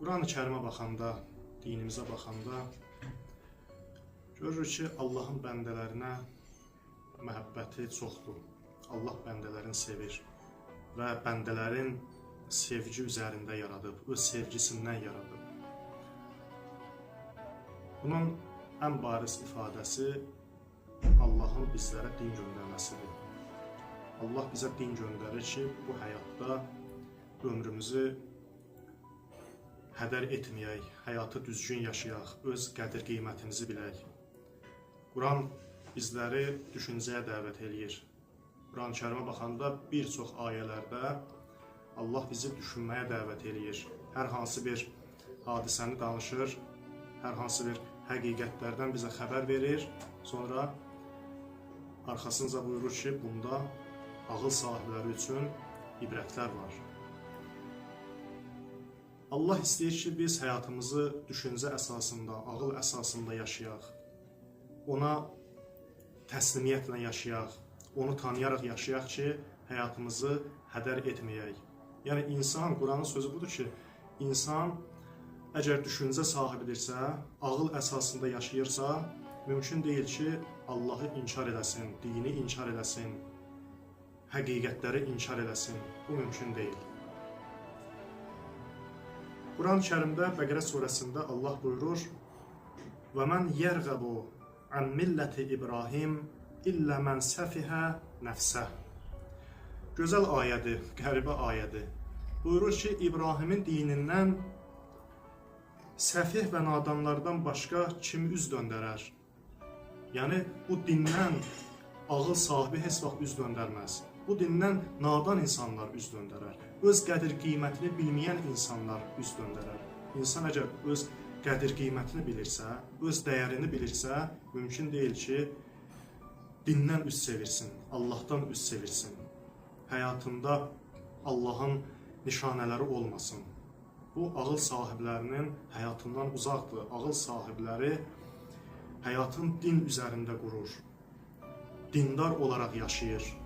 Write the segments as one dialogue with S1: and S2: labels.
S1: Quran-ı Kərimə baxanda, dinimizə baxanda görürük ki, Allahın bəndələrinə məhəbbəti çoxdur. Allah bəndələrini sevir və bəndələrin sevgi üzərində yaradıb, öz sevgisindən yaradıb. Bunun ən bariz ifadəsi Allahın bizlərə din göndərməsidir. Allah bizə din göndərir ki, bu həyatda ömrümüzü hədər etməyək, həyatı düzgün yaşayaq, öz qədir qiymətimizi bilək. Quran bizləri düşüncəyə dəvət eləyir. Quran-ı Kərimə baxanda bir çox ayələrdə Allah bizi düşünməyə dəvət eləyir. Hər hansı bir hadisəni danışır, hər hansı bir həqiqətlərdən bizə xəbər verir. Sonra arxasınca buyurur ki, bunda ağıl sahibləri üçün ibrətlər var. Allah istəyir ki, biz həyatımızı düşüncə əsasında, ağıl əsasında yaşayaq. Ona təslimiyyətlə yaşayaq, onu tanıyaraq yaşayaq ki, həyatımızı hədər etməyək. Yəni insan, Quranın sözü budur ki, insan əgər düşüncə sahibidirsə, ağıl əsasında yaşayırsa, mümkün deyil ki, Allahı inkar eləsin, dini inkar eləsin, həqiqətləri inkar eləsin. Bu mümkün deyil. Quran-ı Kərimdə Bəqərə surəsində Allah buyurur: "Və men yerğəbu an milleti İbrahim illə men səfihə nəfsəh." Gözəl ayədir, qəribə ayədir. Buyurur ki, İbrahimin dinindən səfih və nadanlardan başqa kim üz döndərər? Yəni bu dindən ağıl sahibi heç vaxt üz döndərməz. Bu dindən nadan insanlar üz döndərər. Öz qədir qiymətini bilməyən insanlar üz döndərər. İnsan əgər öz qədir qiymətini bilirsə, öz dəyərini bilirsə, mümkün deyil ki, dindən üz çevirsin, Allahdan üz çevirsin. Həyatında Allahın nişanələri olmasın. Bu ağıl sahiblərinin həyatından uzaqdır. Ağıl sahibləri həyatın din üzərində qurur. Dindar olaraq yaşayır.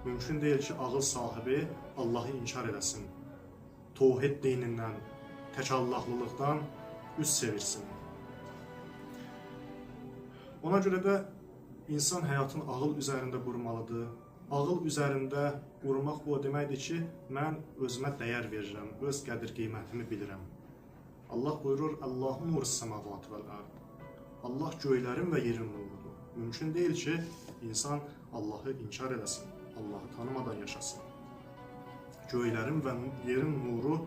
S1: Mümkün deyil ki, ağıl sahibi Allahı inkar eləsin. Təvhid dinindən, tək Allahlılıqdan üz çevirsin. Ona görə də insan həyatını ağıl üzərində qurmalıdır. Ağıl üzərində qurmaq bu o deməkdir ki, mən özümə dəyər verirəm, öz qədir qiymətimi bilirəm. Allah buyurur: "Allahu nurus semavati vel ard." Allah göylərin və yerin nurudur. Mümkün deyil ki, insan Allahı inkar eləsin, Allahı tanımadan yaşasın. Göylərin və yerin nuru